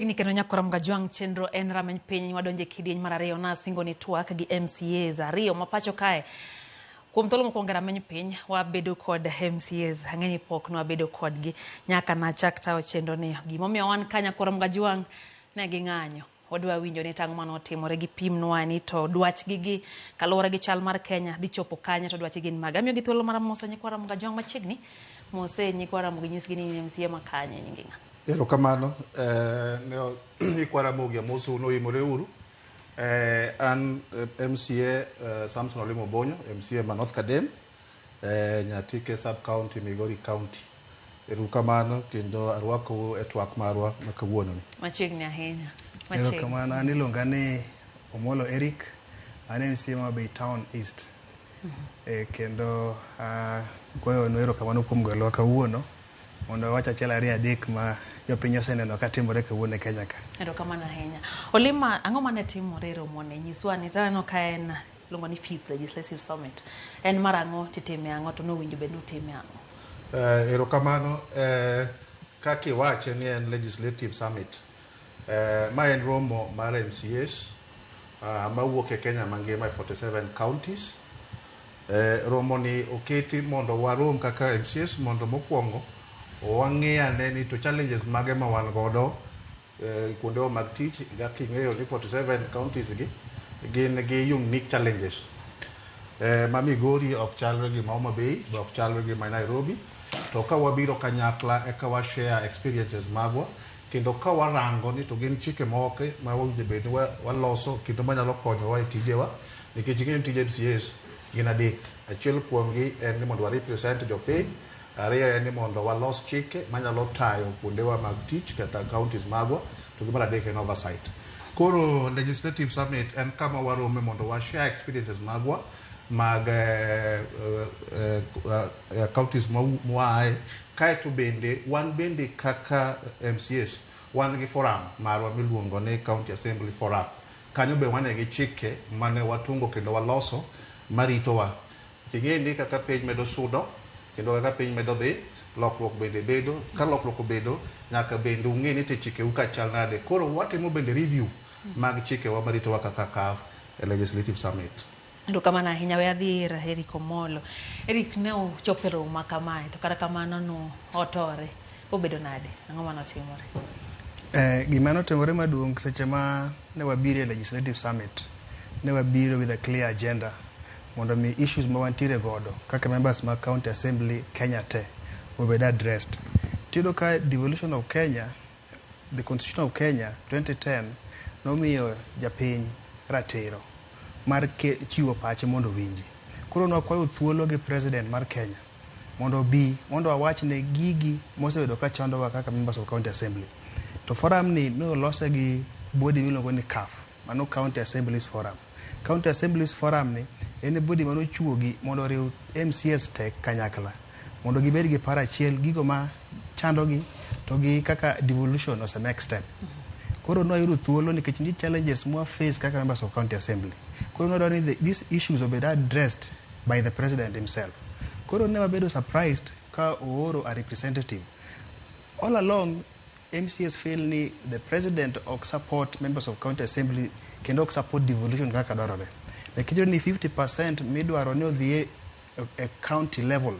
Ni kendo nyakora Mgajwang' chenro en rameny piny wadonje kidieny mar ariyo nasingo ni twak gi MCAs ariyo ma pacho kae. Kuom thuolo mokwongo e rameny piny wabedo kod MCAs ang'e ni pok nwabedo kodgi nyaka nachak tayo chenro ni. Gimomiyo wan ka nyakora Mgajwang' ne ging'anyo. Wadwa winjo ni tang'o manotimore gipimnwa ni to dwachgi gi kaluwore gi chal mar Kenya dhi chopo kanye to dwachgi gin mage. Amiyogi thuolo mar moso nyikwa Ramogi Ajwang' machiegni. Mose nyikwa Ramogi nyisgi ni in MCA ma kanye nyingi ng'a. Erokamano ne nyikwa Ramogi amosou noimore uru. An MCA Samson Olimo Obonyo, MCA ma North Kadem, Nyatike sub county, Migori County. Erokamano kendo arwakou e twak marwa ma kawuono ni. Machiegni ahinya. Machiegni. Erokamano, an iluonga ni Omolo Eric, an MCA ma Bay Town East. Kendo agoyonu erokamano kuom gwelowa kawuono mondo wawach achiel ariyo adek ma jopiny oseneno ka timore kawuono e Kenya ka. Erokamano ahinya. Olima, ang'o mane timore e romoni? Nyiswa ni taneno ka en iluongo ni Fifth Legislative Summit. En mar ang'o titime ang'o to nowinjo bed ni utime ang'o? Erokamano. Kaka iwache ni en Legislative Summit. Ma en romo mar MCAs mawuok e Kenya mangima e 47 counties. Romo ni oketi mondo warom kaka MCAs mondo mokwongo wang'i ane ni to challenges mage ma wan godo kuondewa mag tich. Kaka ing'eyo ni 47 counties gi gin gi unique challenges. Ma Migori ok chalre gi ma Homa Bay, be ok chalre gi ma Nairobi. To ka wabiro kanyakla eka wa share experiences magwa kendo ka warango ni to gin chike moko ma owinjo bed ni waloso kendo manyalo konyowa e tijewa nikech ing'eyo ni tij MCAs gin adek. Achiel kuomgi en ni mondo wa represent jopiny, ariyo en ni mondo walos chike manyalo tayo kuondewa mag tich kata counties magwa, to gi mar adek en oversight. Koro Legislative Summit en kama warome mondo wa share experiences magwa mag counties mwaaye kaeto bende wan bende kaka MCAs wan gi forum marwa miluongo ni County Assembly Forum. Kanyo be wane gi chike mane watungo kendo waloso maritowa. Ing'e ni kaka piny medo sudo kendo kaka piny medo dhi, lokruok bende bedo. Ka lokruok obedo, nyaka bende ung'e ni to chikeu ka chal nade. Koro watimo bende review mag chikewa maritowa kaka CAF e Legislative Summit. Erokamano ahinya we adhi ir Eric Omolo. Eric ne ochopo e romo ma kamae to kata kamano no otore. Obedo nade? Ang'o manotimore? Gima notimore maduong' seche ma ne wabiro e Legislative Summit, ne wabiro with a clear agenda mondo mi issues ma wantiere godo kaka members mag County Assembly Kenya te obed addressed. Tiyudo ka devolution of Kenya, the Constitution of Kenya 2010 nomiyo japiny ratiro mar chiwo pache mondo owinji. Koro nwakwayo thuolo gi President mar Kenya mondo obi mondo wawachne gigi mosebedo ka chandowa kaka members of County Assembly. To forum ni nolose gi body miluongo ni CAF, mano County Assemblies Forum. County Assemblies Forum ni en body manochuogi mondo oriw MCAs te kanyakla mondo gibed gi paro achiel gigo ma chandogi to gi kaka devolution ose make step. Koro nwayudo thuolo nikech nitie challenges mwa face kaka members of County Assembly. Koro nwadwaro ni these issues obed addressed by the president himself. Koro ne wabedo surprised ka ooro a representative. All along MCAs feel ni the president ok support members of County Assembly kendo ok support devolution kaka dwarore. Nikech iyudo ni 50% midwaro ni odhi e county level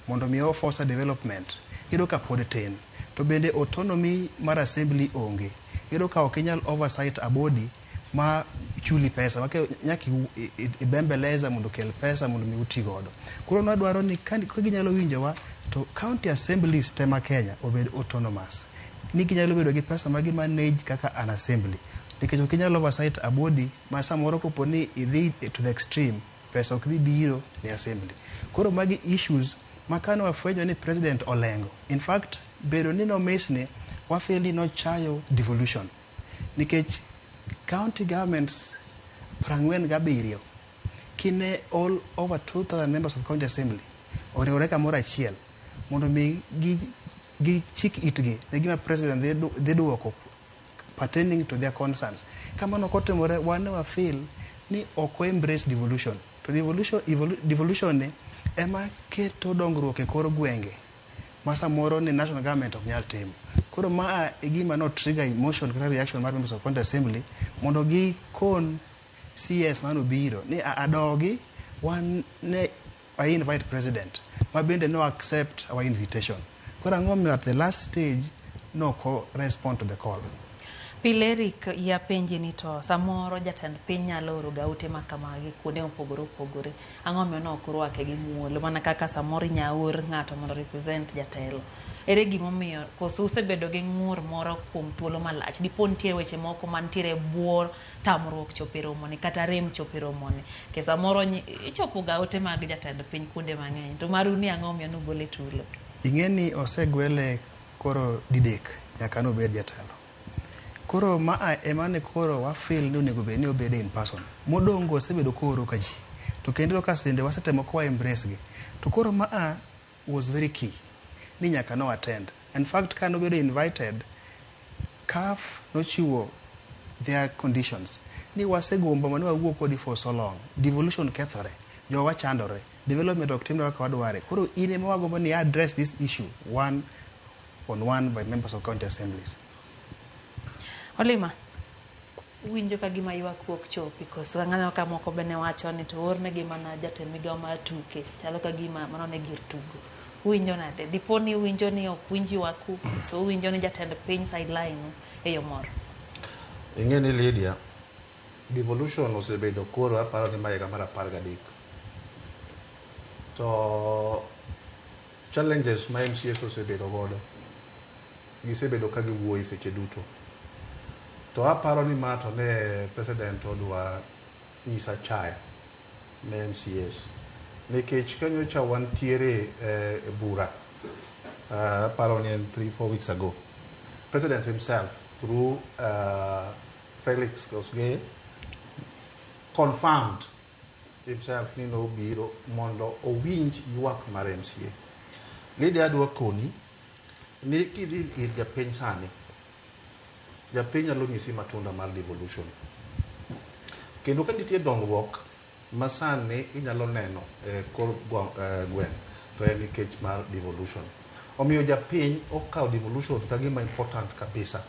mondo mi o foster development iyudo ka pod tin. To bende autonomy mar assembly onge. Iyudo ka ok inyal oversight a body ma chuli pesa ma nyaka ibembeleza mondo okel pesa mondo mi uti godo. Koro nwadwaro ni ka ginyalo winjowa to county assemblies te ma Kenya obed autonomous. Ni ginyalo bedo gi pesa ma gi manage kaka an assembly. Nikech ok inyal oversight a body ma samoro kopo ni idhi to the extreme, pesa ok dhi biro ne assembly. Koro magi issues ma kane wafwenyo ni president olengo. In fact, bedo ni nomisni, wa feel ni nochayo devolution. Nikech county governments 47 kine all over 2000 members of county assembly oriwore kamoro achiel mondo mi gichik itgi ne gima president dhi duoko pertaining to their concerns. Kamano kotimore, wan ne wa feel ni ok wa embrace devolution. To devolution ni ema keto dongruok e kor gwenge ma samoro ni national government ok nyal timo. Koro Koro maa e gima no trigger emotion kata reaction mar members of county assembly mondo gikon CS manobiro ni adogi wan ne I invite president ma bende no accept our invitation. Koro ang'o miyo at the last stage no ko respond to the call? Pile Eric yapenji ni to samoro jatend piny nyalo oro ga ote ma kamagi kuonde mopogore opogore. Ang'o omiyo ne ok urwake gi muolo mana kaka samoro inya or ng'ato mondo represent jatelo. Ere gimomiyo koso usebedo gi ng'ur moro kuom thuolo malach? Dipo nitie weche moko mantiere e bwo tamruok chopo e romoni kata rem chopo e romoni. Ke samoro ichopo ga ote mag jatend piny kuonde mang'eny. To maru ni ang'o omiyo nugole tulo? Ing'e ni osegwele koro didek nyaka nobed jatelo. Koro maa ema ne koro wa feel ni onego bed ni obede in person. Modong' go osebedo kooro ka ji. To kendo ka sende wasetemo kwa embrace gi. To koro maa was very key ni nyaka no attend. In fact, ka nobedo invited, CAF nochiwo their conditions ni wasegombo mane wawuo kodi for so long. Devolution kethore, jowa chandore, development ok timre kaka wadware. Koro in ema wagombo ni address this issue one on one by members of county assemblies. Olima, winjo ka gima ywak wuok chopi koso aneno ka moko bende wacho ni to ornegi mana jatend migawo mar tuke chalo ka gima mano ne gir tugo. Uwinjo nade? Dipo ni uwinjo ni ok winj ywaku koso uwinjo ni jatend piny sideline u e yo moro? Ing'e ni Lydia, devolution osebedo koro aparo ni ma higa mar 13. To challenges ma MCAs osebedo godo, gisebedo ka giwuoye seche duto. To aparo ni ma to ne president odwa nyisa chaya ne MCAs. Nikech kanyocha wantiere e bura, aparo ni en 3-4 weeks ago. President himself through Felix Kosgei confirmed himself ni nobiro mondo owinj ywak mar MCA. Lydia adwa koni ni kidhi ir japiny sani, japiny nyalo nyisi matunda mar devolution. Kendo ka nitie dongruok ma sani inyalo neno e kor gweng' to en nikech mar devolution. Omiyo japiny okawo devolution ka gima important kabisa.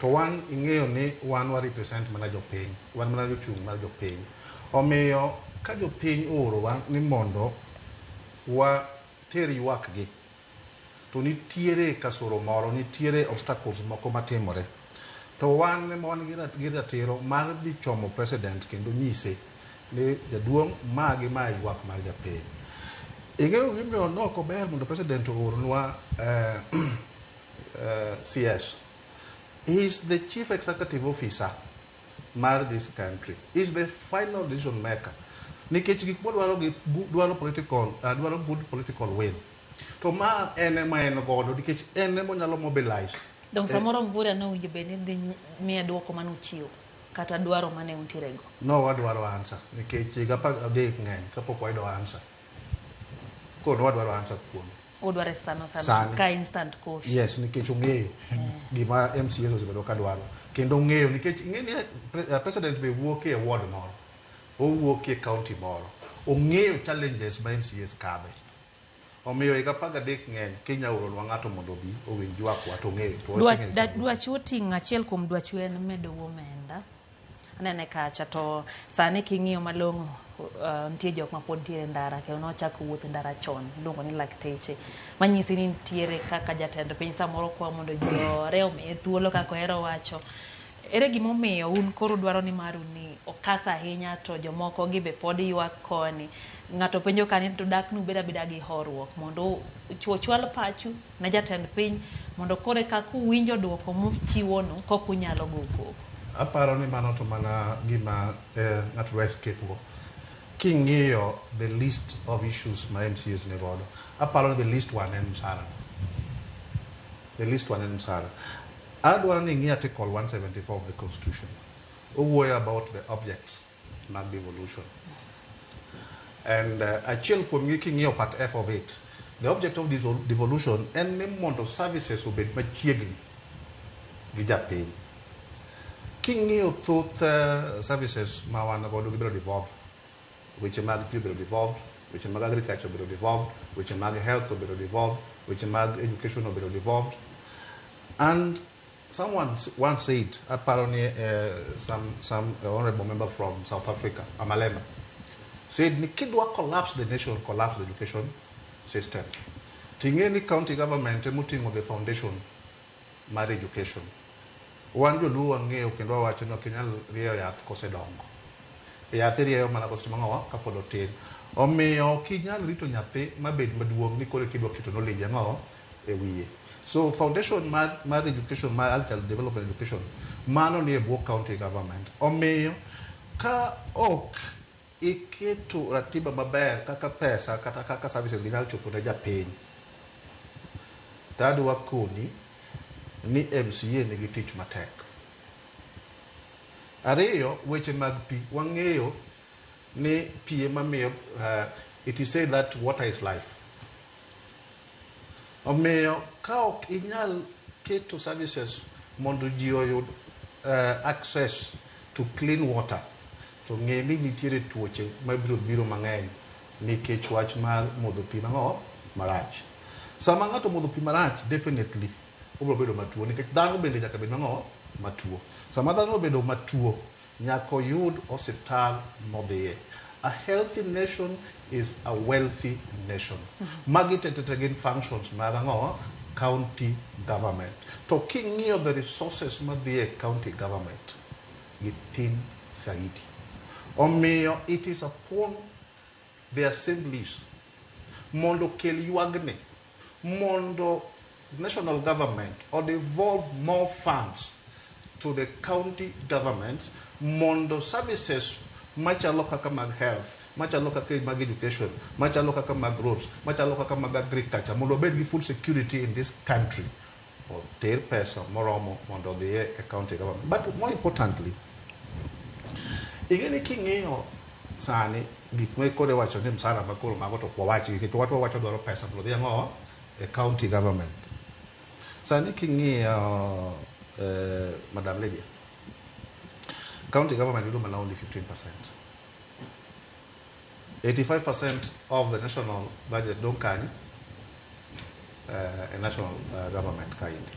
To wan ing'eyo ni wan wa represent mana jopiny, wan mana jochung' mar jopiny. Omiyo ka jopiny oorowa ni mondo water ywak gi, to nitiere kasoro moro, nitiere obstacles moko matimore. To wan ema wan gi ratiro mar dhi chomo president kendo nyise ni jaduong' ma gi ma ywak mar japiny. Ing'eyo gimomiyo nok ober mondo president oornwa CS. He is the chief executive officer mar this country. He is the final decision maker. Nikech gik modwaro gi dwaro political, dwaro good political will. To ma en ema en godo nikech en ema onyalo mobilize. Dong samoro Mvurya nowinjo bed ni dhi miye duoko manuchiwo kata dwaro mane untiere go. No wadwaro answer nikech higa 13 ng'eny kapok wayudo answer. Koro wadwaro answer kuome. Udware sano sano Sani. ka instant coffee. Yes, nikech ong'eyo gima MCAs osebedo ka dwaro. Kendo ong'eyo nikech ing'e ni president be wuok e ward moro. Owuok e county moro. Ong'eyo challenges ma MCAs kadhe. Omiyo higa 13 ng'eny kinya oronwa ng'ato mondo obi owinj ywakwa to ong'eyo. To waseng'eyo challenges. Dwachu oting'o achiel kuom dwachu en medo omenda. Anene kacha to sani king'iyo malong'o nitie jok ma pod nitiere e ndara kendo nochako wuoth e ndara chon iluongo ni lakteche manyisi ni nitiere kaka jatend piny samoro kwa mondo ji ore omiye thuolo kaka ohero wacho. Ere gimomiyo un koro udwaro ni maru ni okas ahinya to jomoko gi be pod ywak koni. Ng'ato penjo ka ni to dak nubed abeda gi horuok mondo ochwal pachu ne jatend piny mondo koro eka kuwinjo duoko mochiwonu kok unyalo go koko. Aparo ni mano to mana gima ng'ato dwa escape go. King'iyo the list of issues ma MCAs ni godo, aparo ni the least one en msara. The least one en msara. Adwaro ni ing'i article 174 of the constitution. Owuoyo about the objects mag devolution. And achiel kuomgi king'iyo part F of it, the object of devolution en ni mondo services obed machiegni gi japiny. King'iyo thoth services ma wan godo gibedo devolved. Weche mag pi obedo devolved, weche mag agriculture obedo devolved, weche mag health obedo devolved, weche mag education obedo devolved. And someone once said, apparently some honorable member from South Africa, Amalema, said, ni kidwa collapse the nation, collapse the education system. Ting'e ni county government emoting'o the foundation mar education. Wan joluo wang'eyo kendo wawacho ni ok inyal rieyo yath kosedongo. Yath irieyo mana kosetimo ang'owa kapod otin. Omiyo ok inyal rito nyathi mabed maduong' ni koro kidwa keto knowledge ang'o e wiye. So foundation mar education, mar early child development education, mano nie bwo county government. Omiyo ka ok iketo ratiba maber kaka pesa kata kaka services ginyal chopo ne japiny, tadwa koni ni MCA nigi tich matek. Ariyo, weche mag pi. Wang'eyo ni pi ema miyo, it is said that water is life. Omiyo ka ok inyal keto services mondo ji oyud access to clean water, to ng'e ni nitiere tuoche mabiro biro mang'eny nikech wach mar modho pi mang'o marach. Sama ng'ato modho pi marach, definitely obiro bedo matuo nikech dhano bende nyaka bed mang'o matuo. Sama dhano obedo matuo, nyaka oyud osiptal modhiye. A healthy nation is a wealthy nation. Magi te te gin functions mag ang'o? County government. To king'iyo the resources madhi e county government, gitin saidi. Omiyo it is upon the assemblies mondo kel ywagni, mondo national government or devolve more funds to the county governments mondo services machalo kaka mag health, machalo kaka mag education, machalo kaka mag roads, machalo kaka mag agriculture, mondo obed gi food security in this country, oter pesa moromo mondo odhiye e county government. But more importantly, ing'e ni king'iyo sani gik ma koro iwacho ni msara ma koro mago to ok wawachi nikech wach wawacho dwaro pesa mondo odhi ang'o e county government. Sani king'iyo, Madam Lydia, county government yudo mana only 15%. 85% of the national budget dong' kanye? E national government kaendi.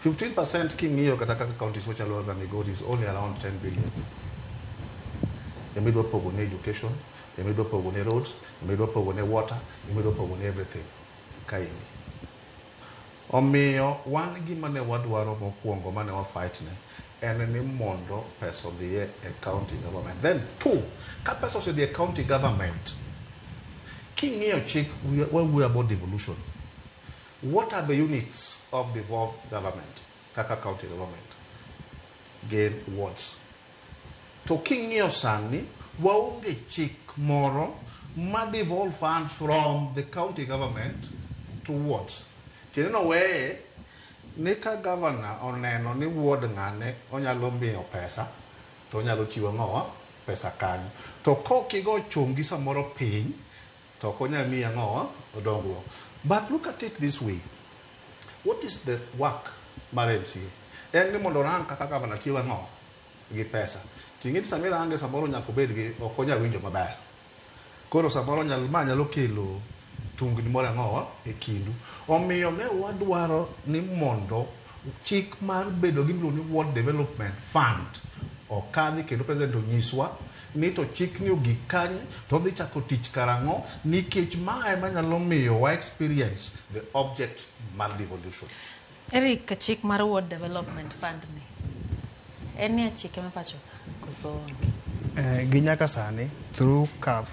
15% king'iyo kata kaka counties machalo kaka Migori is only around 10 billion. Emidwa pogo ne education, emidwa pogo ne roads, emidwa pogo ne water, emidwa pogo ne everything kaendi. Omiyo wan gima ne wadwaro mokwongo mane wa fight ne en ni mondo pesa odhiye e county government. Then two, ka pesa osedhi e county government, king'iyo chik wawuoyo about devolution. What are the units of devolved government kaka county government? Gin wards. To king'iyo sani, waonge chik moro ma devolve funds from the county government to wards. Tiende ni oweye ni ka governor oneno ni ward ng'ane onyalo miyo pesa, to onyalo chiwo ang'owa pesa kanyo. To kok igo chongi samoro piny, to ok onyal miyi ang'owa dongruok. But look at it this way. What is the work mar MCA? En ni mondo orang kaka governor tiyo ang'o gi pesa. Ting'e ni sama irange samoro nyaka obed gi ok onyal winjo maber. Koro samoro nyal, ma nyalo kelo tungni moro ang'owa e kindu. Omiyo ne wadwaro ni mondo chik mar bedo gi miluongo ni Ward Development Fund okadhi kendo president onyiswa ni to chikni ogik kanye to odhi chako tich karang'o nikech mae manyalo miyo wa experience the object mar devolution. Eric, chik mar Ward Development Fund ni en ni e chike ma pacho ka koso onge? Gi nyaka sani through CAF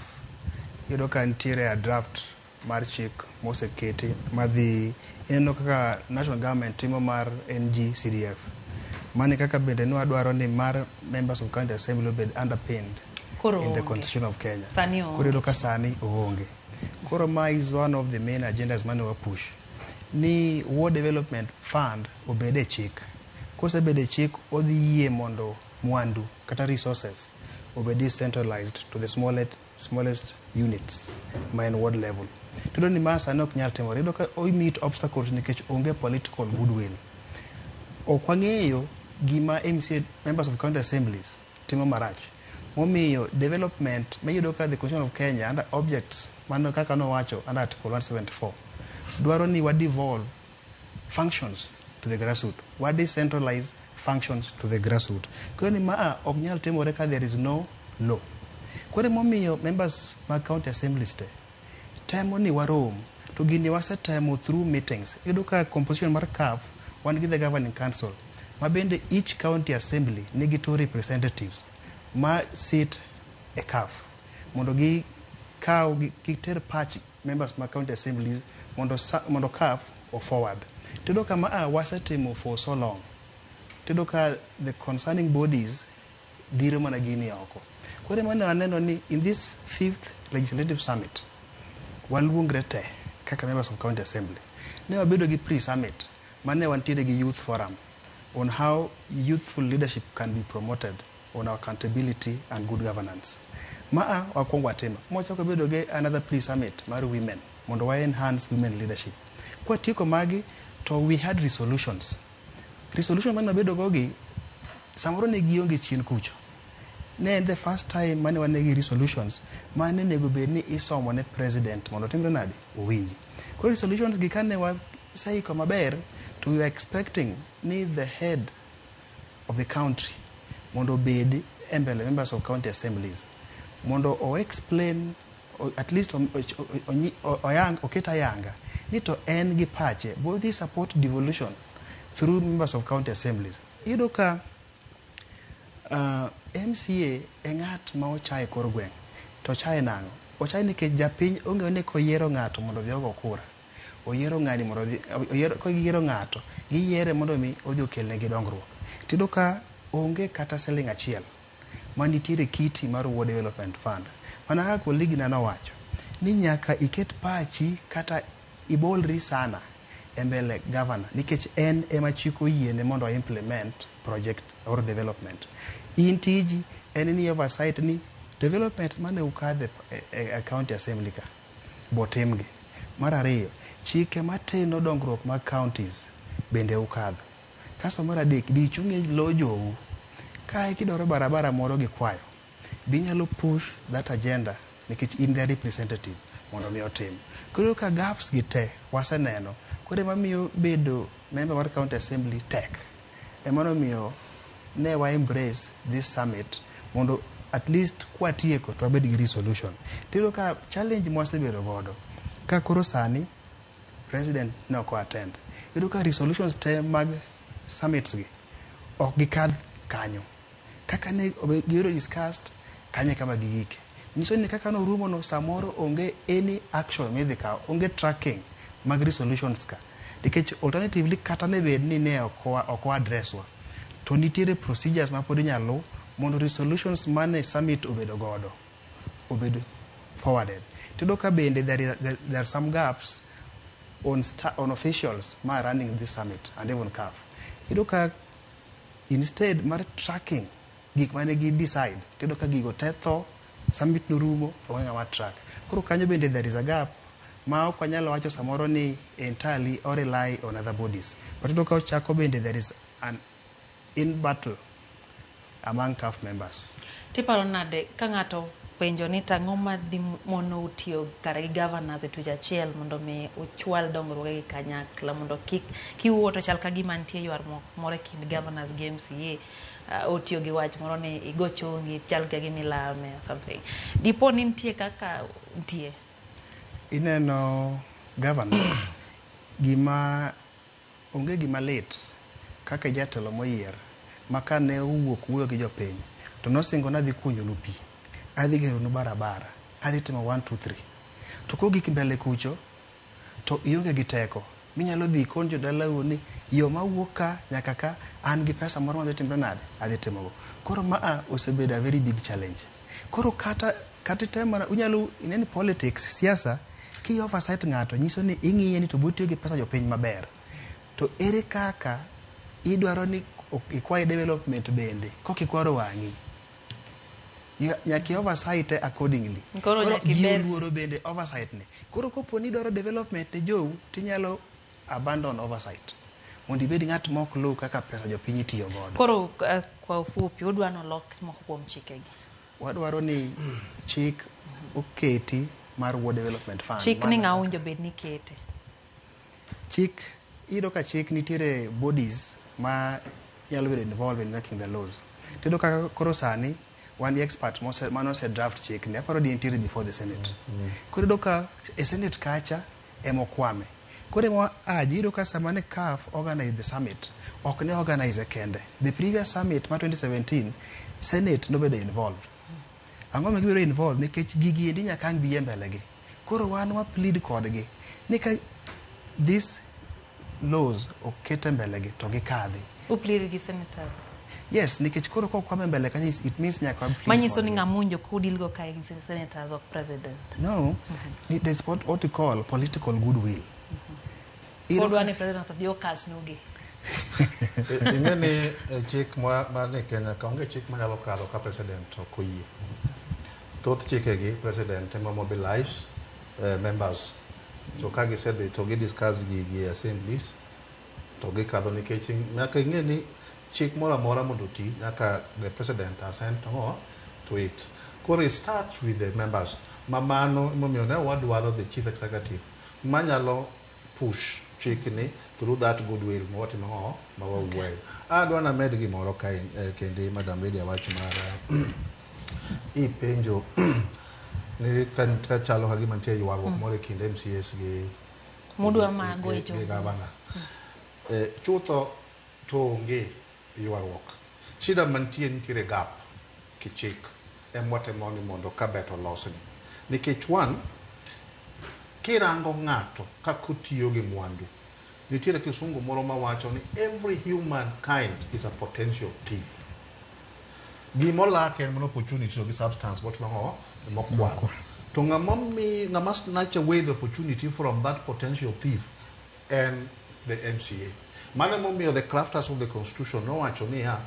iyudo ka nitiere a draft mar chik moseketi madhi ineno kaka national government timo mar NGCDF. Mane kaka bende ne wadwaro ni mar members of county assembly obed underpinned Koro in the oonge. Constitution of Kenya. Sani oonge. Koro iyudo ka sani oonge. Koro ma is one of the main agendas mane wa push ni Ward Development Fund obed e chik. Kosebedo e chik, odhi yie mondo mwandu kata resources obed decentralized to the smallest units ma en ward level. To iyudo ni ma sani ok nyal timore. Iyudo ka o meet obstacles nikech onge political goodwill. Ok wang'eyo gima MCA, members of county assemblies, timo marach. Momiyo development miyudo ka the Constitution of Kenya under objects mano kaka nowacho under Article 174 dwaro ni wa devolve functions to the grassroots. Wa decentralize functions to the grassroots. Koro ni maa ok nyal timore ka there is no law. Koro emomiyo members mag county assemblies te temo ni warom to gini wasetemo through meetings. Iyudo ka composition mar CAF wan gi the governing council ma bende each county assembly nigi two representatives ma sit e CAF mondo gi kaw giter pach members mag county assemblies mondo CAF o forward. Tiyudo ka maa wasetimo for so long. Tiyudo ka the concerning bodies dhiro mana gini oko. Koro ema ne waneno ni in this fifth legislative summit waluongre te kaka members of county assembly. Ne wabedo gi pre-summit mane wantiere gi youth forum on how youthful leadership can be promoted on accountability and good governance. Maa wakwongo watimo. Mwachako bedo gi another pre-summit mar women mondo wa enhance women leadership. Kwatieko magi to we had resolutions. Resolution mane wabedo go gi samoro ne gionge chien kucho. Ne en the first time mane wan gi resolutions mane onego bed ni isomo ne president mondo otimre nade owinji. Koro resolutions gi kane waseiko maber to we were expecting ni the head of the country mondo obed e mbele members of county assemblies mondo o explain o, at least oyang, oket ayanga ni to en gi pache both he support devolution through members of county assemblies. Iyudo ka MCA e ng'at ma ochaye kor gweng'. To ochaye nang'o? Ochaye nikech japiny ong'eyo ni koyiero ng'ato mondo odhi ogo kura, oyiero ng'ani mondo odhi, oyiero, kogiyiero ng'ato, giyiere mondo mi odhi okelnegi dongruok. Tiyudo ka onge kata siling achiel manitiere kiti mar Ward Development Fund. Mana kaka colleague na nowacho, ni nyaka iket pachi kata ibolri sana e mbele governor nikech en ema chik oyiene mondo o implement project or development. In tiji en ni oversight ni development mane ukadhe e county assembly ka botimgi. Mar ariyo, chike mateno dongruok mag counties bende ukadho. Kasto mar adek, bi ichung' e lo jou. Kae kidwaro barabara moro gi kwayo, binyalo push that agenda nikech in their representative mondo mi otim. Koro ka gaps gi te waseneno, koro ema miyo bedo member mar county assembly tek. Ema nomiyo ne wa embrace this summit mondo at least kwatieko to wabed gi resolution. Tiyudo ka challenge mwasebedo godo, ka koro sani president ne ok attend. Iyudo ka resolutions te mag summits gi ok gikadh kanyo. Kaka ne giyudo discussed, kanyo e kama gigike. Nyiso ni kaka norumo no samoro onge any action midhi kaw, onge tracking mag resolutions ka. Nikech alternatively kata ne bed ni ne ok wa address wa, to nitiere procedures ma pod inyalo luw mondo resolutions mane summit obedo godo obed forwarded. Tiyudo ka bende there are some gaps on officials ma running this summit and even CAF. Iyudo ka instead mar tracking gik mane gi decide, tiyudo ka gigo te tho, summit norumo, onge ng'ama track. Koro kanyo bende there is a gap ma ok wanyal wacho samoro ni entirely or rely on other bodies. But iyudo ka ochako bende there is an in battle among CAF members. Tiparo nade ka ng'ato penjo ni tang'o madhi mono tiyo kare gi governors e twech achiel mondo mi uchwal dongruoge gi kanyakla mondo kik kiwuo to chal ka gima nitie ywaruok moro e kind governors gi MCA otiyo gi wach moro ni igo chongi chal ka gima ilame or something. Dipo ni nitie kaka nitie. Ineno governor gima onge gima lit kaka jatelo moyier ma kane owuok wuoyo gi jopiny to nosingo ni adhi kunyonu pi, adhi geronu barabara, adhi timo 1 2 3. To kogik mbele kucho to ionge gi teko minyalo dhi ikon jodalau ni yo mawuok ka nyaka ka an gi pesa moro madhi timre nade adhi timogo. Koro maa osebedo a very big challenge. Koro kata item mana unyalo ineni politics siasa ki oversight ng'ato nyiso ni ing'iye ni to botiyo gi pesa jopiny maber. To ere kaka idwaro ni ikwaye development bende kok ikwaro wang'i. Nyaka i oversight accordingly. Koro nyaka ji oluoro bende oversight ni. Koro kopo ni idwaro development ne jou tinyalo abandon oversight mondo ibed ng'at mok luw kaka pesa jopiny itiyo godo. Koro kwa ufupi udwa nolok moko kuom chikegi. Wadwaro ni chik oketi mar Ward Development Fund. Chik ni ng'a owinjo bed ni kete? Chik Iyudo ka chik nitiere bodies ma nyalo bedo involved in making the laws. Tiyudo ka koro sani wan gi expert mane ose draft chik ni, aparo ni entiere before the Senate. Koro iyudo ka e Senate kacha ema okwame. Koro ema aji iyudo ka sama ne CAF organize the summit, ok ne organize kende. The previous summit ma 2017, Senate nobedo involved. Ang'o ma gibedo involved? Nikech gigi endi nyaka ang' bi e mbele gi. Koro wan wa plead kodgi ni ka this laws oket e mbele gi to gikadhi. Uplead gi senators. Yes, nikech koro kokwame mbele kanyo, it means nyaka wa plead Manyiso ni kodgi. ng'ama owinjo kudil go kae gin senators, ok president. No, there's what we call political goodwill. Iyudo Podwa ni president odhi okasnugi. Ing'e ni e chik ma ni Kenya ka onge chik manyalo kadho ka president ok oyie. Thoth chikegi president ema mobilize members. So ka gisedhi to gidiscuss gigi e assemblies to gikadho, nikech nyaka ing'e ni chik moro amora mondo oti nyaka the president assent to it. Koro it starts with the members. Ma mano emomiyo ne wadwaro the chief executive manyalo push chikni through that goodwill mawatimo ang'o ma wawuoye. Adwa named gimoro kae kendi Madam Lydia wach mar ipenjo ni ka chalo ka gima nitie ywaruok moro e kind MCAs gi Mudwa mago e gi chong. gavana. Chutho to onge ywaruok. Shida mantie, nitiere gap kichik em watemo ni mondo kabet olosni. Nikech one, kirango ng'ato kaka otiyo gi mwandu, nitiere kisungu moro mawacho ni every human kind is a potential thief. Gimolak en mana opportunity to gi substance motimo ang'o mokwalo. To ng'ama mi ng'ama snatch away the opportunity from that potential thief en the MCA. Mano emomiyo the crafters of the constitution nowacho niya,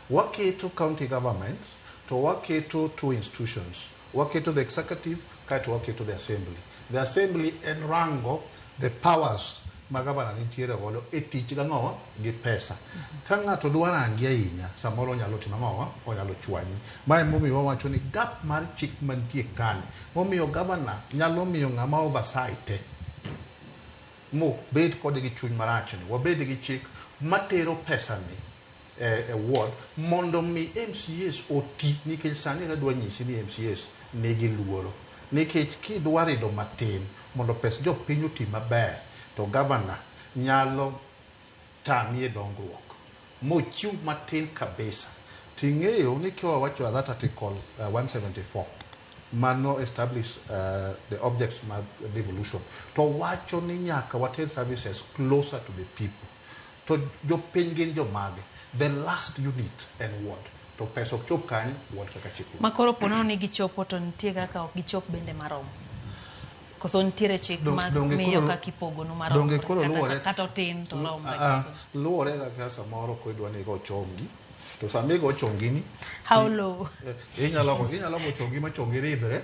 waketo county government to waketo two institutions. Waketo the executive kaeto waketo the assembly. The assembly en rango the powers ma gavana nitiere godo e tich gang'o gi pesa. Ka ng'ato dwa rangi ahinya, samoro onyalo timo ang'o, onyalo chwanyi. Ma emomiyo wawacho ni gap mar chik mantie kani, momiyo gavana nyalo miyo ng'ama oversight mobed kode gi chuny marach ni wabed gi chik matero pesa ni e ward mondo mi MCAs oti, nikech sani adwa nyisi ni MCAs nigi luoro, nikech kidwa rido matin mondo pes jopiny oti maber to gavana nyalo tami e dongruok mochiw matin kabisa. Ting'eyo ni kiwawacho that article 174 mano establish the objects mag devolution to wacho ni nyaka water services closer to the people, to jopiny gin jomage? The last unit en ward, to pesa ok chop kanyo ward kaka chik. Ma koro ponono ni gichopo to nitie kaka ok gichop bende marom. Koso nitiere chik ma miyo kaka ipogonu marom Donge koro luwore kata otin to romre? Ah, koso? Luwore kaka samoro ko idwa ni igo chongi to sama igo chongi ni How low? Inyalo go chongi ma chongi ridhre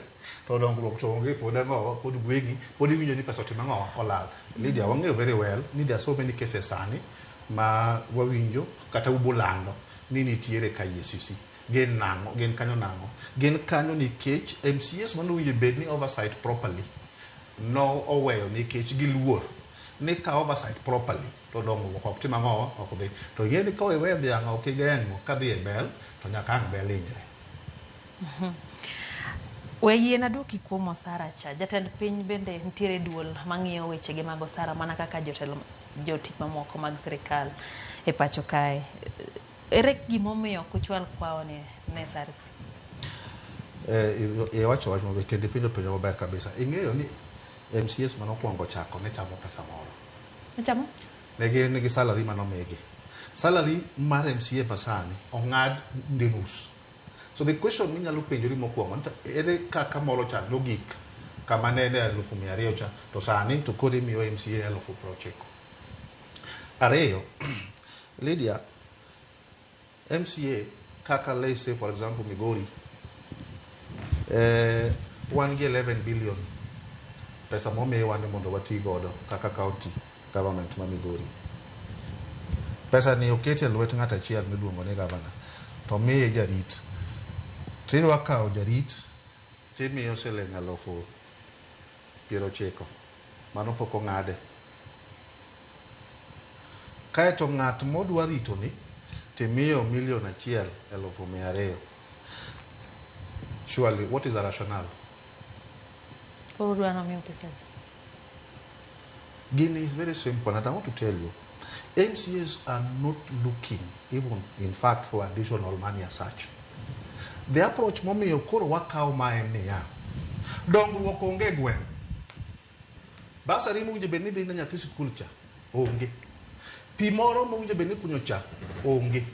to dongruok to onge, pod ang'o, pod gweng'i pod iwinjo ni pesa otimo ang'o olal. Lydia, wang'eyo very well ni there are so many cases sani ma wawinjo kata ubolando ni nitiere ka EACC gin nang'o, gin kanyo nang'o, gin kanyo nikech MCAs manowinjo bed ni oversight properly no oweyo nikech giluor ni ka oversight properly to dongruok ok tim ang'o, ok dhi. To ing'e ni ka iwe dhiang' ok igeng'o kadhi e bel to nyaka ang' bel hinyre. We yien aduoki kuom osara cha. Jatend piny bende nitiere duol mang'iyo wechege mag osara mana kaka jotelo jotich mamoko mag sirikal e pacho kae. Ere gimomiyo ok uchwal kwayo ne SRC? Iwacho wach maber kendo ipenjo penjo maber kabisa. Ing'eyo ni MCAs manokwongo chako ne chamo pesa moro. Chamo? Ne gin gi salary manomigi. Salary mar MCA masani ong'ad ndi nus. So the question minyalo penjori mokwongo ni to ere kaka moro cha nogik kama ne en 200,000 cha to sani to koro imiyo MCA 90,000. Ariyo, Lydia, MCA kaka let's say for example Migori, wan gi 11 billion pesa momiwa ni mondo wati godo kaka county government ma Migori. Pesa ni oket e lwet ng'at achiel miluongo ni governor to miye jarit. Tidwa kawo jarit timiyo siling 90,000. Mano pok ong'ade. Kaeto ng'at modwa rito ni timiyo 1,200,000. Surely, what is the rationale? Koro udwa nomiyo pesa adi? Gini is very simple, and I want to tell you, MCAs are not looking, even in fact, for additional money as such. The approach momiyo koro wakawo ma en niya, dongruok onge e gweng'. Bursary mowinjo bed ni dhi ne nyathi sikul cha, onge. Pi moro mowinjo bed ni ikunyo cha, onge.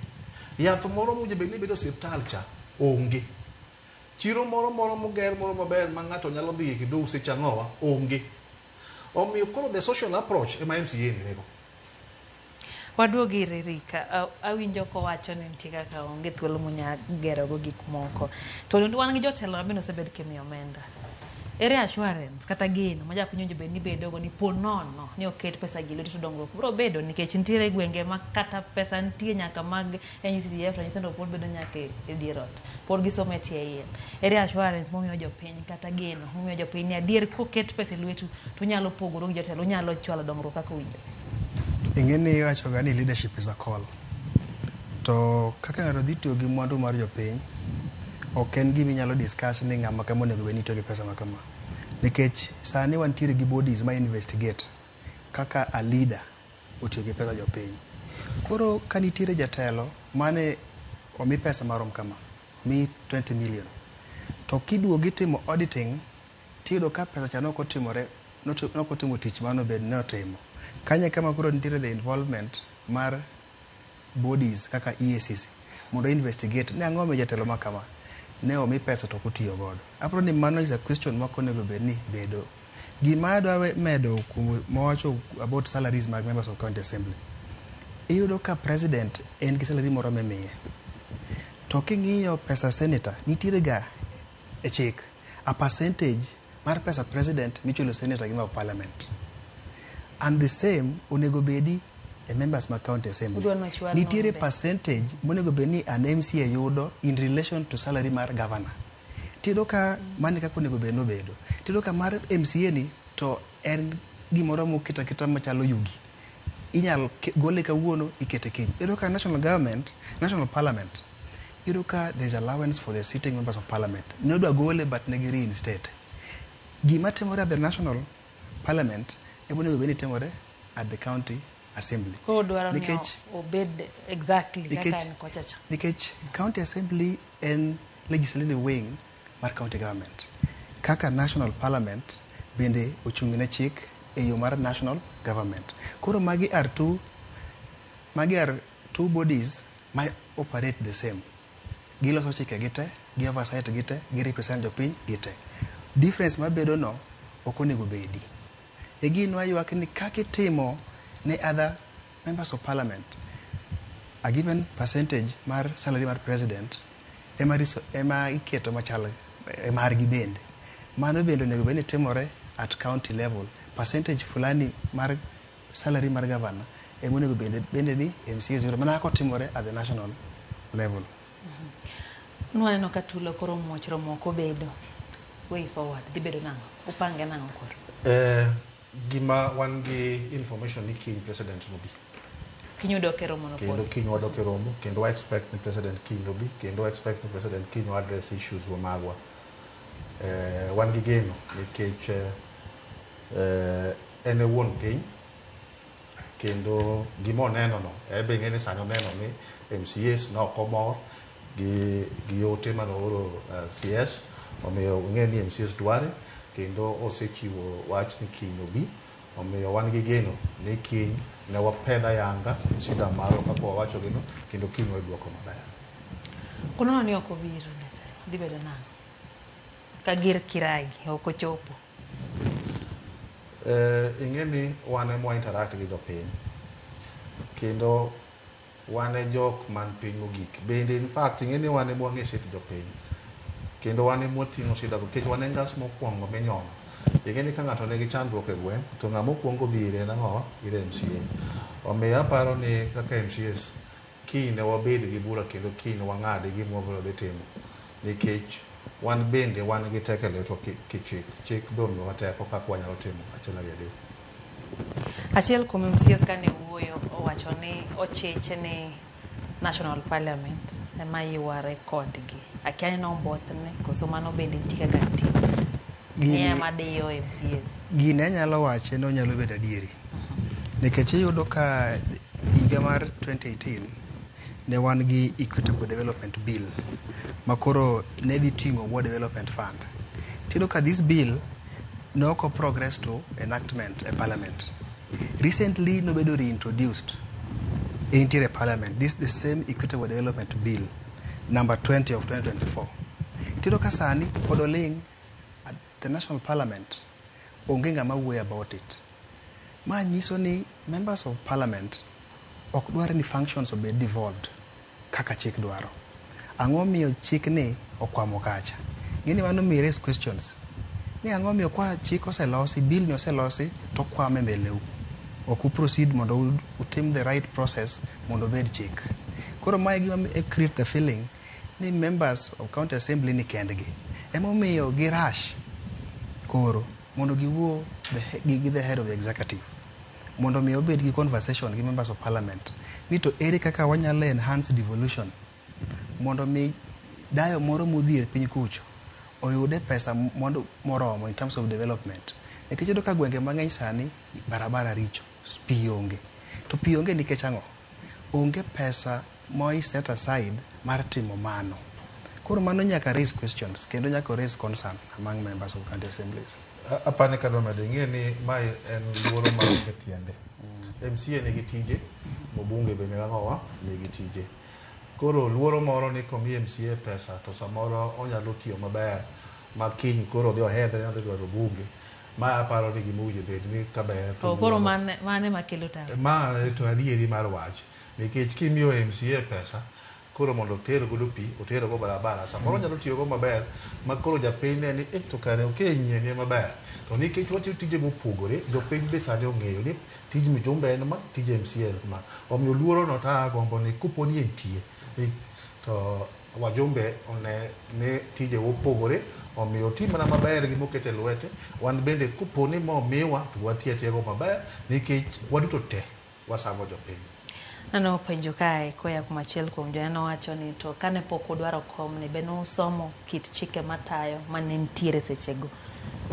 Yath moro mowinjo bed ni bedo e osiptal cha, onge. Chiro moro moro moger moro maber ma ng'ato nyalo dhiye kendo use cha ng'owa, onge. Omiyo koro the social approach ema MCA ni nigo. Waduog ir Erika. Awinjo kowacho ni nitie kaka onge thuolo munya gerogo gik moko. To wan gi jotelo ma bende osebed kimiyo omenda. Ere assurance kata geno ma japiny owinjo bed ni bedogo ni po nono ni oket pesa gi lweti to dongruok biro bedo nikech nitiere gwenge ma kata pesa nitie nyaka mag NGCDF to nyithindo pod bedo nyaka e dier ot. Pod gisomo e tie yien. Ere assurance momiyo jopiny kata geno momiyo jopiny ni adier koket pesa e lwetu to unyalo pogoru gi jotelo, unyalo chwalo dongruok kaka owinjore. Ing'e ni iwachoga ni leadership is a call. To kaka ng'ato dhi tiyo gi mwandu mar jopiny, ok en gima inyalo discuss ni ng'ama kama onego bed ni tiyo gi pesa ma kama. Nikech sani wantiere gi bodies ma investigate kaka a leader otiyo gi pesa jopiny. Koro ka nitiere jatelo mane omi pesa marom kama, omi 20 million, to kiduogo itimo auditing, tiyudo ka pesa cha nokotimore, nokotimo tich mane obed ni otimo. Kanyo e kama koro nitiere the involvement mar bodies kaka EACC mondo investigate ni ang'o momiyo jatelo ma kama ne omi pesa to ok otiyo godo. Aparo ni mano is a question ma ok onego bed ni bedo. Gima adwa medo kuom mowacho about salaries mag members of county assembly. Iyudo ka president en gi salary moro mimiye. To king'iyo pesa senator, nitiere ga e chik a percentage mar pesa president michulo senator gi member of parliament. And the same onego bedi e members mag county assembly. Udwa nochwal Nitiere nombe. percentage monego bed ni an MCA yudo in relation to salary mar governor. Tiyudo ka mano e kaka onego bed nobedo. Tiyudo ka mar MCA ni to en gimoro moket aketa machalo yugi. Inyal gole kawuono ikete kiny. Iyudo ka national government, national parliament, iyudo ka there is allowance for the sitting members of parliament. Ne odwa gole but ne gi reinstate. Gima timore at the national parliament ema onego bed ni timore at the county assembly. Koro dwaro ni obed exactly kaka en kocha cha. Nikech county assembly en legislative wing mar county government. Kaka national parliament bende ochung' ne chik e yo mar national government. Koro magi are two bodies ma operate the same. Giloso chike gi te, gi oversight gi te, gi represent jopiny gi te. Difference mabedo no ok onego bedi. E gino aywak ni kaka itimo ne other members of parliament, a given percentage mar salary mar president ema, ema iketo machal e margi bende. Mano bende onego bed ni timore at county level. Percentage fulani mar salary mar governor ema onego bende ni MCAs yudo mana kaka otimore at the national level. Nwaneno ka tulo koro muoch romo ok obedo. Way forward dhi bedo nang'o? Upange nang'o koro? Gima wan gi information ni kiny president nobi. Kiny udok e romo no Kendo pod. kiny wadok e romo, kendo wa expect ni president kiny nobi, kendo wa expect ni president kiny wa address issues wa magwa. Wan gi geno nikech en e wuon piny kendo gima oneno no en be ing'e ni sani oneno ni MCAs ne ok omor gi ote mane ooro CS omiyo ong'e ni MCAs dware kendo osechiwo wach ni kiny obi omiyo wan gi geno ni kiny ne wapedh ayanga shida marwa kaka wawacho gino kendo kiny wayud duoko maber. Konono ni ok obiro jatelo, dhi bedo nang'o? Ka gir kiragi ok ochopo. Ing'e ni wan ema interact gi jopiny kendo wan e jok man piny mogik bende in fact ing'e ni wan ema wang'e sit jopiny kendo wan ema wating'o shida go nikech wan e ngas mokwongo minyono ing'e ni ka ng'ato nigi chandruok e gweng' to ng'ama okwongo dhi ire en ang'owa ir MCA omiyo aparo ni kaka MCAs kiny ne wabed gi bura kendo kiny wang'adi gima wabiro dhi timo nikech wan bende wan gi teko e lwetwa kichik chik be omiyowa teko kaka wanyalo timo achiel ariyo adek. Achiel kuom MCAs kane wuoyo owacho ni ochiche ni National Parliament ema yware kodgi. Akia ni nobothne koso mano bende nitie kaka nitie. Ni ema diyo MCAs. Gini anyalo wache ni onyalo bedo adieri. Nikech iyudo ka higa mar 2018 ne wan gi Equitable Development Bill ma koro ne dhi ting'o Ward Development Fund. Tiyudo ka this bill ne ok progress to enactment e parliament. Recently nobedo reintroduced entiere e parliament. This the same Equitable Development Bill number 20 of 2024. Tiyudo ka sani pod oling' at the national parliament onge ng'ama wuoyo about it. Ma nyiso ni members of parliament ok dwar ni functions obed devolved kaka chik dwaro. Ang'o miyo chik ni okwamo kacha? Gini mano mi raise questions. Ni ang'o miyo kwa chik oselosi, bill ni oselosi to okwamo e mbele u. Ok u proceed mondo utim the right process mondo obed chik. Koro mae gima e create the feeling ni members of county assembly ni kendgi. Emomiyo gi rush koro mondo giwuo gi the head of the executive mondo mi obed gi conversation gi members of parliament ni to ere kaka wanyalo enhance devolution mondo mi dayo moro modhier piny kucho oyude pesa mondo moromo in terms of development. Nikech iyudo ka gwenge mang'eny sani barabara richo, pi onge. To pi onge nikech ang'o? Onge pesa mo i set aside mar timo mano. Koro mano nyaka raise questions kendo nyaka raise concern among members of county assemblies. Apani kadwa medo ing'e ni mae en luoro ma onge tiende. MCA nigi tije, mbunge be nigi nigi tije. Koro luoro moro ni komi MCA pesa to samoro onyalo tiyo maber ma kiny koro odhi ohedhre odhi dwaro bunge. Ma aparo ni gima owinjo bed ni kaber to koro mane makelo tabu. Ma to adieri mar wach. Nikech kimiyo MCA pesa koro mondo oter godo pi, oter go barabara, samoro onyalo tiyo go maber ma koro japiny ne ni eh to kare okenyi ni maber. To nikech watiyo tije mopogore, jopiny be sani ong'eyo ni tij mjumbe en ma, tij MCA en ma. Omiyo luoro no ta agombo ni kopo ni entie, to wajumbe one ni tije opogore, omiyo otim mana maber gi mokete lwete, wan bende kopo ni momiwa to watiyo atiya go maber nikech waduto te wasamo jopiny. Nano penjo kae koya kuom achiel kuom joneno wacho ni to kane pok udwaro komni be nusomo kit chike matayo mane nitiere sechego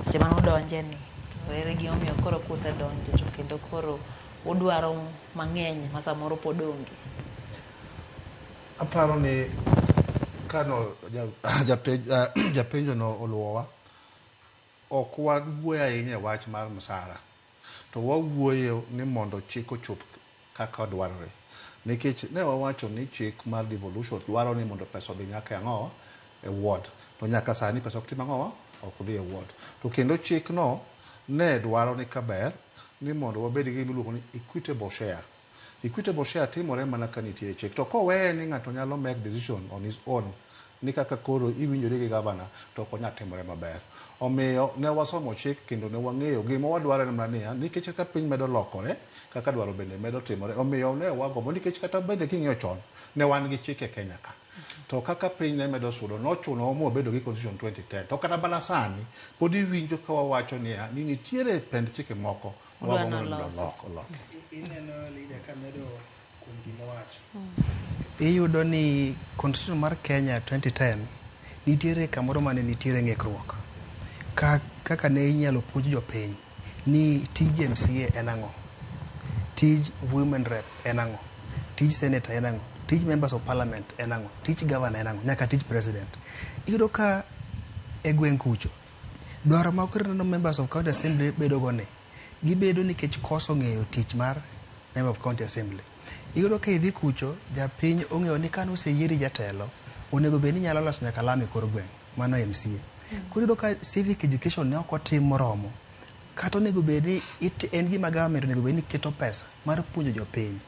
seche mane udonje ni to ere gimomiyo koro kusedonjo to kendo koro udwaro mang'eny ma samoro pod onge. Aparo ni kano japenjo no oluwowa, ok wawuoyo ahinya e wach mar msara, to wawuoyo ni mondo chik ochop kaka dwarore. Nikech ne wawacho ni chik mar devolution dwaro ni mondo pesa odhi nyaka e ang'owa e ward. To nyaka sani pesa ok tim ang'owa ok dhi e ward. To kendo chik no ne dwaro ni kaber ni mondo wabed gi gima iluongo ni equitable share. Equitable share timore mana ka nitie chik. To koweye ni ng'ato nyalo make decision on his own ni kaka koro iwinjori gi gavana to ok onyal timore maber. Omiyo ne wasomo chik kendo ne wang'eyo gima wadwaro en mana niya, nikech kaka piny medo lokore, kaka dwaro bende medo timore, omiyo ne wagombo nikech kata bende king'iyo chon, ne wan gi chik e Kenya ka. To kaka piny ne medo sudo, nochunowa mwabedo gi Constitution 2010. To kata mana sani, pod iwinjo ka wawacho niya, ni nitiere pend chike moko ma wagombo ni mondo oloki. Ineno leader ka medo kuom gima owacho. Iyudo ni Constitution mar Kenya 2010 nitiere kamoro mane nitiere ng'ikruok. Kaka ne inyalo puonj jopiny ni tij MCA en ang'o, tij women rep en ang'o, tij senator en ang'o, tij members of parliament en ang'o, tij governor en ang'o, nyaka tij president. Iyudo ka e gweng' kucho, dwaro ma koro ineno members of county assembly bedo go ni, gibedo nikech koso ng'eyo tich mar member of county assembly. Iyudo ka idhi kucho, japiny ong'eyo ni kane oseyieri jatelo, onego bed ni inyalo loso nyaka lam e kor gweng', mano MCA. Koro iyudo ka civic education ne ok otim moromo. Kata onego bed ni en gima government onego bed ni keto pesa mar puonjo jopiny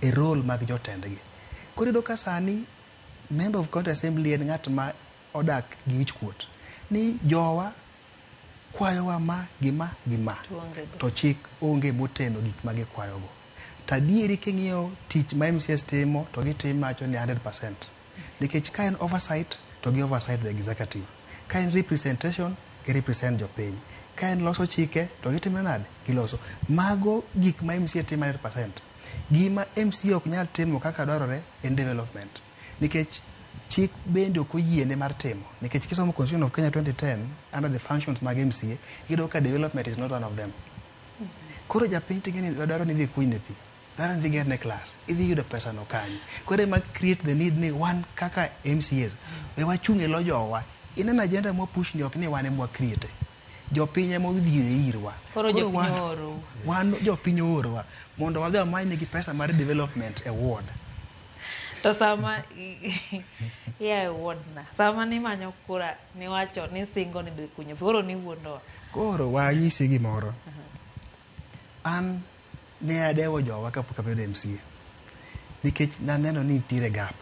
e role mag jotendgi. Koro iyudo ka sani member of county assembly en ng'at ma odak gi wich kuot ni jowa kwayowa ma gi ma gi ma to chik onge moteno gik ma gikwayogo. To adieri king'iyo tich ma MCAs timo to gitimo awacho ni 100%. Nikech ka en oversight to gi oversight the executive. Ka en representation, gi represent jopiny. Ka en loso chike to gitimo nade? Giloso. Mago gik ma MCA timo 100%. Gima MCA ok nyal timo kaka dwarore en development. Nikech chik bende ok oyiene mar timo. Nikech kisomo Constitution of Kenya 2010 under the functions mag MCA, iyudo ka development is not one of them. Koro japiny ting'e ni dwaro ni idhi kunyne pi, dwaro ni idhi gerne class, idhi yudo pesa no kanye. Koro ema create the need ni wan kaka MCAs, we wachung' e lo jowa. Ineno agenda mwa push ni ok ni wan ema wa create. Jopiny ema odhi irwa. Koro jopiny oorou. Wan jopiny oorowa mondo wadhi wamany negi pesa mar development e ward. To sama ia e ward na, sama nimanyo kura niwacho ni singo ni dhi kunyo pi, koro niwuondowa. Koro wanyisi gimoro. An ne adewo jowa kapok abedo MCA. Nikech naneno ni nitiere gap.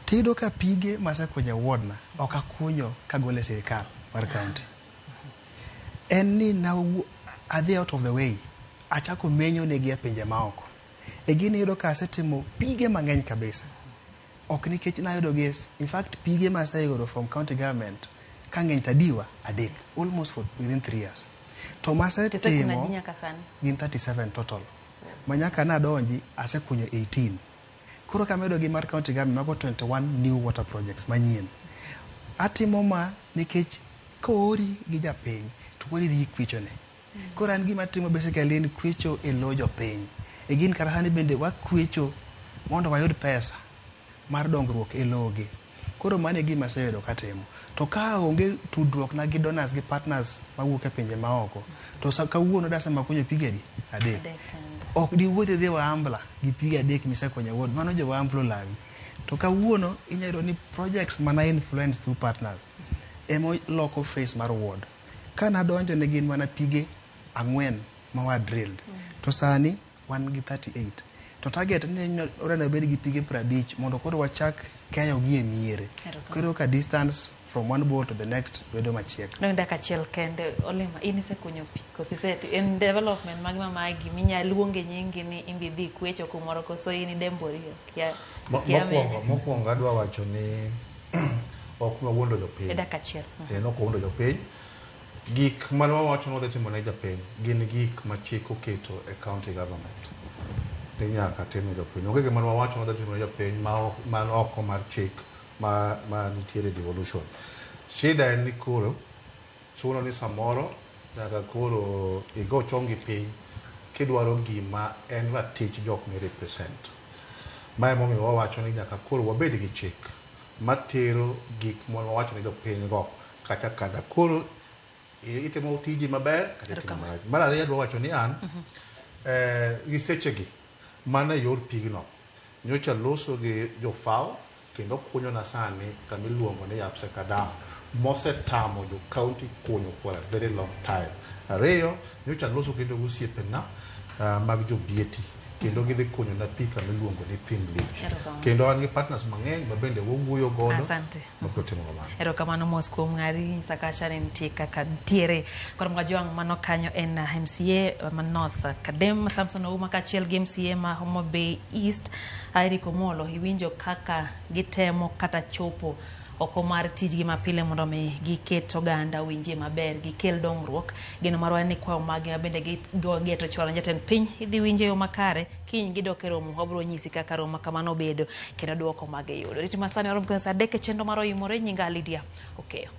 Tiyudo ka pige masekunyo e ward na ok akunyo kagolo e sirikal mar county. En ni na adhi out of the way. Achako menyo negi e pinje maoko. E gini iyudo ka asetimo pige mang'eny kabisa. Ok nikech nayudo gi, in fact pige maseyudo from county government ka ng'eny to adiwa adek almost for within 3 years. To masetimo gin 37 total. Ma nyaka nadonji asekunyo 18. Koro kamedo gi mar county government mago 21 new water projects manyien. Atimo ma nikech koori gi japiny to koro idhi ikwichone. Koro an gima atimo basically en kwecho e lo jopiny. E gin kata sani bende wakwecho mondo wayud pesa mar dongruok e logi. Koro mano e gima aseyudo katimo. To ka onge tudruok na gi donors gi partners mawuok e pinje maoko, to kawuono dasema kunyo pige adi? Adek. Ok diwuoth idhi Wambla gi pige adek misekunyo e ward. Mano jo Wambla olawi. To kawuono inyalo yudo ni projects mana influence through partners ema loko face mar ward. Ka nadonjo ne gin mana pige 4 ma wa drilled. To sani wan gi 38. To target ni oreno bed gi pige 50 mondo koro wachak keyo gi e miere. Koro ka distance from one bowl to the next bedo machiek. Dong dakika achiel kende Olima, in isekunyo pi koso ise en development mag mamagi minya luonge nyingi ni imbi dhi kwecho kumoro koso in idembori kia Mokwongo adwa wacho ni ok wawuondo jopiny. E dakika achiel. En ok wawuondo jopiny. Gik mane wawacho ni wadhi timo ne japiny gin gik ma chik oketo e county government ni nyaka tim ne jopiny. Onge gima ne wawacho ni wadhi timo ne jopiny man oko mar chik ma nitiere devolution. Shida en ni koro chuno ni samoro nyaka koro igo chongi piny kidwaro gima en ratich jok mi represent. Ma emomiyo wawacho ni nyaka koro wabed gi chik matero gik ma wawacho ne jopiny go kacha kada koro itimo tiji maber kata itimo marach. Mar ariyo adwa wacho ni an gi sechegi mana e yor pigno nyocha loso gi jo FAO kendo kunyona sani kama iluongo ni Yapseka Dam mosetamo jo county kunyo for a very long time. Ariyo, nyocha loso kendo gi osiepena mag jo Bieti kendo gidhi kunyo na pi kama iluongo ni Thim Lich. Kendo an gi partners mang'eny ma bende wawuoyo godo. Asante. Mabiro timo kamano. Erokamano mos kuom ng'ari sakacha ni nitie kaka nitiere. Koro Mwajwang' mano kanyo en MCA ma North Kadem Samson Ouma kaachiel gi MCA ma Homa Bay East Eric Omolo. Iwinjo kaka gitemo kata chopo oko mar tijgi mapile mondo mi giket oganda owinjie maber, gikel dongruok. Geno marwa en ni kwayo maggi ma bende gigeto chwalo ne jatend piny idhi winje yo makare. Kiny gidok e romo, wabiro nyisi kaka romo kamano obedo kendo duoko magiyudo. Rit masani warom kendo saa 3 e chenro mar Oimore. Nyinga Lydia Okeyo.